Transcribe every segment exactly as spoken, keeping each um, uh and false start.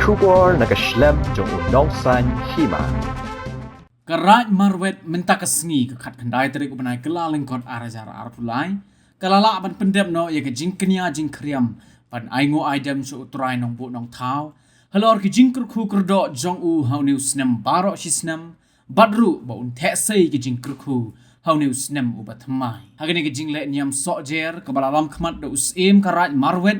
Khubor na ka shlem jong u Nongsaiñ Hima. Ka Raid Marwet mynta ka sngi ka khatkhyndai tarik u bnai Kyllalyngkot ar hajar arphew lai ka la lah ban pyndep noh ïa ka jingkñia jingkhriam ban ai nguh ai dem sha u Trai Nongbuh Nongthaw halor ki jingkyrkhu kyrdoh jong u ha une u snem baroh shi snem, bad ruh ba un theh sei ki jingkyrkhu ha une u snem uba thymmai. Ha kane ka jingleh niam sohjer kaba la lam khmat da u Syiem ka Raid Marwet,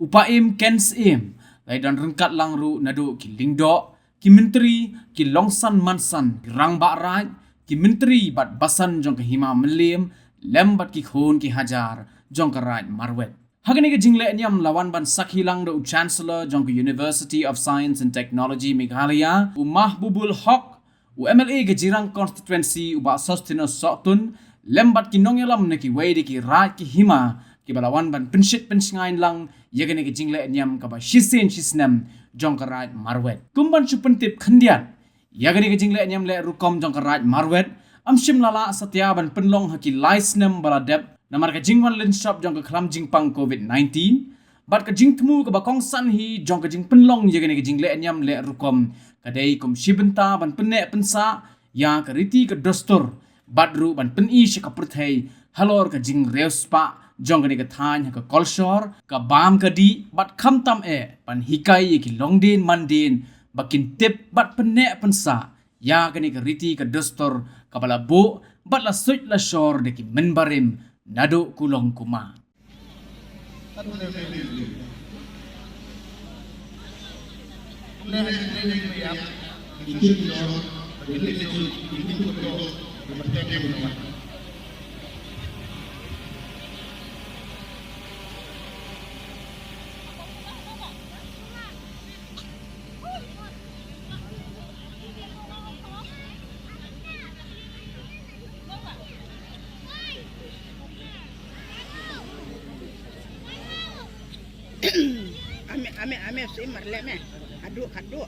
u Paiem Ken Syiem, la don ryngkat lang ruh naduh ki lyngdoh, ki myntri, ki longsan mansan, ki rangbah raid, ki myntri bad basan jong ka Hima Mylliem, lem bad ki khun ki hajar jong ka Raid Marwet. Ha kane ka jingleh niam la wan ban sakhi lang da u Chancellor jong ka University of Science and Technology Meghalaya, u Mahbubul Hoque, u M L A ka Jirang Constituency u Bah Sosthenes Sohtun, lem bad ki nongïalam na kiwei de ki raid ki hima, kiba la wan ban pynshit pynshngaiñ lang ïa kane ka jingleh niam kaba shisien shisnem jong ka Raid Marwet. Kum ban shu pyntip khyndiat ïa kane ka jingleh niam leh rukom jong ka Raid Marwet, ym shym la lah satia ban pynlong ha ki lai snem ba la dep, namar ka jingwan lynshop jong ka khlam jingpang Covid nineteen, bad ka jingthmu kaba kongsan hi jong ka jingpynlong ïa kane ka jingleh niam leh rukom ka dei kum shi bynta ban pynneh pynsah ïa ka riti ka dustur, bad ruh ban pyni sha ka pyrthei halor ka jingriewspah jong kane ka thaiñ ha ka kolshor, ka bam ka dih, bad khamtam eh ban hikai ïa ki longdien mandien ba kin tip bad pynneh pynsah ïa kane ka riti ka dustur kaba la buh bad la suit la shor da ki mynbarim naduh kulong kumar. Ame, ame, ame, si marle me. Adu, adu.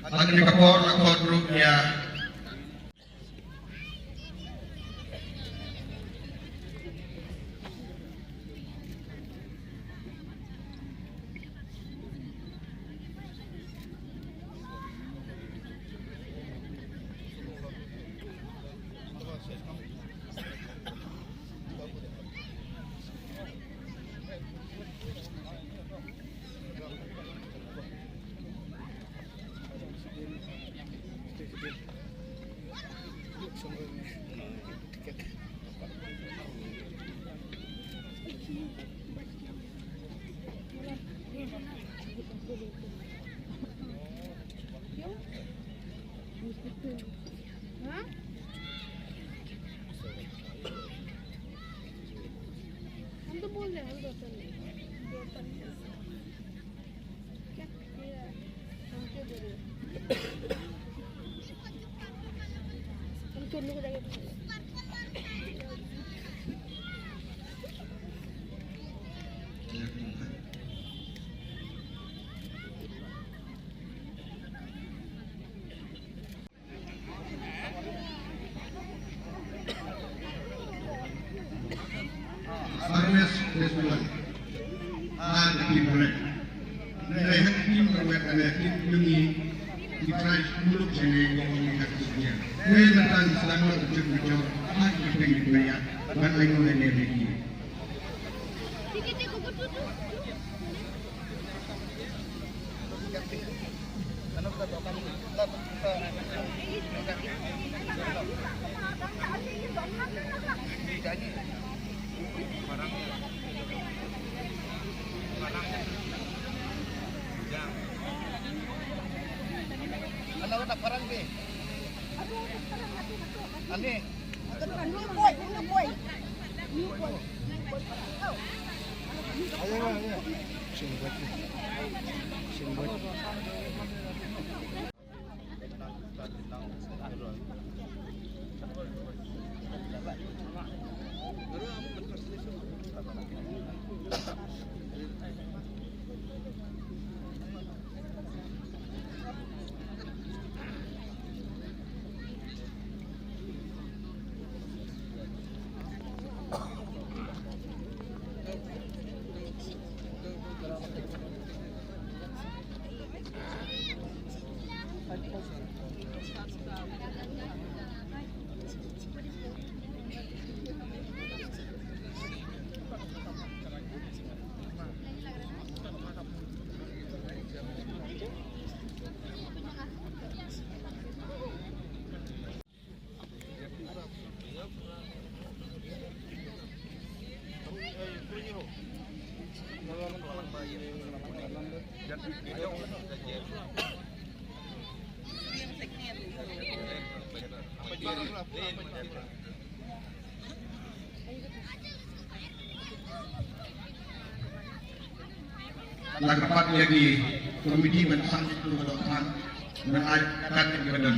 Hata kane ka por la khot ruh ïa हाँ? हम तो बोल रहे हैं, हम तो बोल रहे हैं। क्या? ये, हम क्यों बोल रहे हैं? हम छोड़ने को जाएंगे। Harvest Festival. Ar ki brek. Nai hak kim rawet ane kim lungi. Ki trai muluk jene ngong ni hak dunia. Nai matan selama tujuh bujur. Hak ki peng di maya. Ban ai ngong ane beki. Ani. La kyrpad ïa ki komiti ban sangeh ïa u dohkha, nang ai kat ïa ki ba don.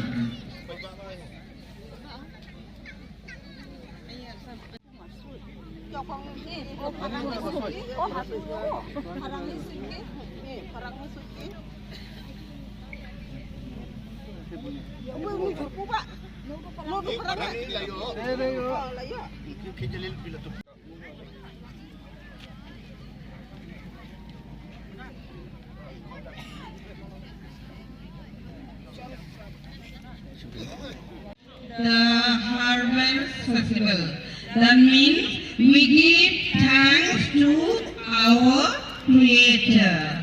The Harvest Festival. That means we give thanks to our Creator.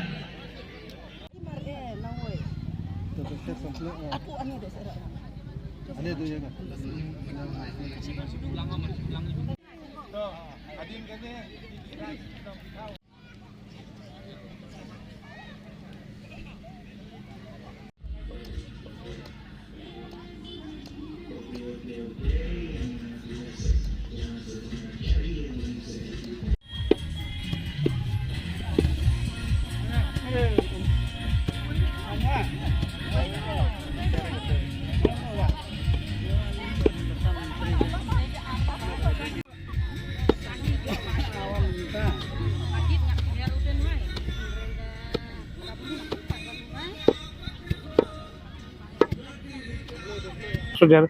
Soja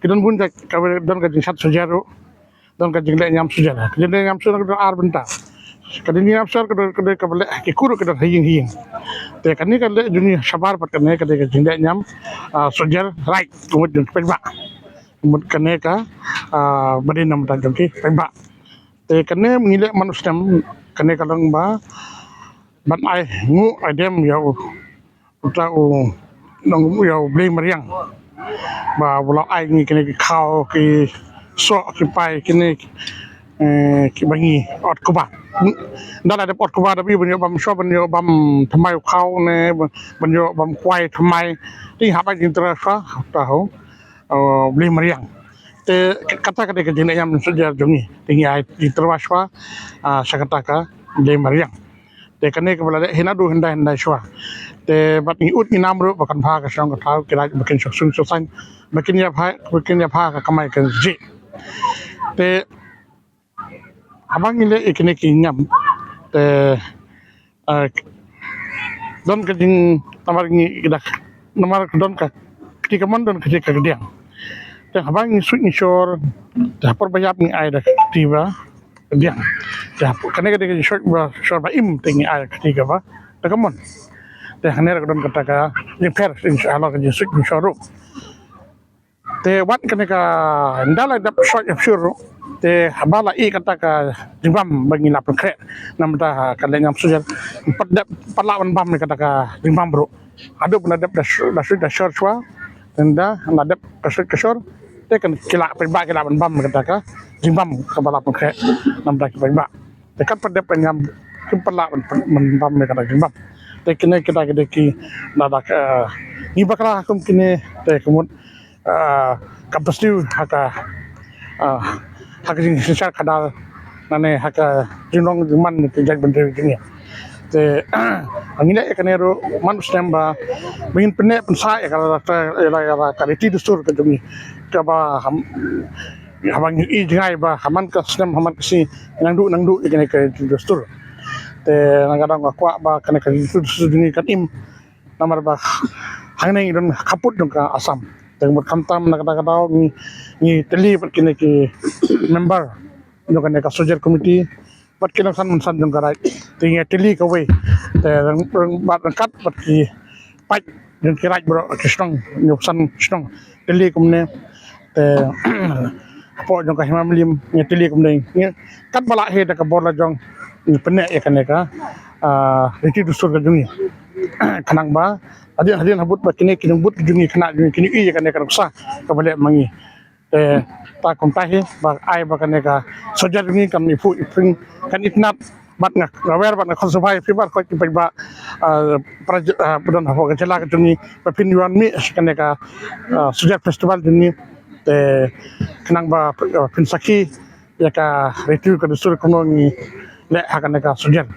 ki don bun ka, ka don ka jingshat soja ruh, don ka jingleh ñiam soja. Ka jingleh ñiam soja ka don ar bynta. Ka jingleh ñiam soja ka don, ka don kaba leh ki kur ka don ha ïing ha ïing. Te kane ka leh jong ngi shabar pat kane ka dei ka jingleh ñiam, ah, soja, right, ka mut jong ki paidbah. Mut kane ka, ah, ba dei na bynta jong ki paidbah. Te kane ngi leh man u snem, kane ka long ba ban ai nguh ai dem ïa u, uta u nong, ïa u Blei mariang ba u la ai ngi kine ki khaw, ki soh, ki pai, kine, eh, kiba ngi ot kumba. Nda la dep ot kumba da bi ban ïoh bam shuwa, ban ïoh bam thymmai u khaw ne ban ïoh bam kwai thymmai. Te ngi hap ai jingtyrwa shuwa ta ho, eh, Blei Mariang. Te kata ka dei ka jingniam soldier jong ngi. Te ngi ai jingtyrwa shuwa, ah, sha kata ka Blei Mariang. Te kane kaba la leh hi naduh hyndai hyndai shuwa. Te bad ngi ud ngi nam ruh ba kan bha ka shnong ka thaw ki raid ba kin shong sung shong saiñ ba kin ïa bha, ba kin ïa bha ka kamai kajih. Te haba ngi leh ïa kine ki niam te, eh, don ka jing, namar ngi dak, namar don ka kti kamon, don ka kti kadiang. Te haba ngi suit ngi shor, te ha por ba ïap ngi ai da ka kti ba kadiang. Te ha por kane ka dei ka jingsuit ba shor ba im, te ngi ai da ka kti kaba da kamon. Te hangne ka don kata ka jingpher, halor ka jingsuit jingshor ruh. Te wat kane ka nda la dep short of sure, te haba la ïeh kata ka jingbam ba ngi la pynkhreh namar ka leh niam soldier, pat dep, pat lah ban bam kata ka jingbam ruh. Haduh ban da dep da shu-, da shu-, da shor shuwa, te nda la dep ka shu-, ka shor, te kan ki la paidbah ki lah ban bam kata ka jingbam kaba la pynkhreh namar ki paidbah. Te kat pat dep ka niam kim pat lah ban, ban bam kata ka jingbam. Te kine kita ki dei ki la da ka, ngi bakla kum kine te kumut ah, ka bsiew ha ka, ah, ha ka jingsynshar khadar, nane ha ka jinglong jingman jong ki jaitbynriew jong ngi. Te ngi leh ïa kane ruh man u snem ba ngin pynneh pynsah ïa ka, ïa ka, ïa ka riti dustur ka jong ngi kaba ham, haba ngi i jngai ba ha man ka snem ha man ka sngi nang duh nang duh ïa kane ka riti dustur. Te na ka daw nga kwah ba kane ka riti dustur jong ngi kan im. Namar ba hangne ngi don khappud jong ka Assam. Te mut khamtam na kata ka daw ngi, ngi tylli bad kine ki member jong kane ka Soldier Committee bad ki nongsan mynsan jong ka raid. Te ngi tylli kawei. Te ryng, ryng, bad ryngkat bad ki paid jong ki raid baroh ki shnong, ngi san shnong tylli kumne. Te hapoh jong ka Hima Mylliem ngi tylli kumne, ngi kat ba lah hi da ka bor la jong ngi pynneh ïa kane ka, ah, riti dustur ka jong ngi. Khnang ba hadien hadien habud ba kine ki nongbud ki jong ngi, khynnah jong ngi kin ïohi ïa kane ka nuksa kaba leh ma ngi. Te ta kumta hi ba ai ba kane ka Soldier jong ngi kan iphuh ipring, kan itynnad. Bad nga, nga wer bad nga khot sngewbha ïa phi baroh ki paidbah, ah, para, ah, ba don hapoh ka jylla ka jong ngi ba phin wan mih sha kane ka, ah, Soldier Festival jong ngi. Te khnang ba, ah, phin sakhi ïa ka riti ka dustur kumno ngi leh ha kane ka Soldier.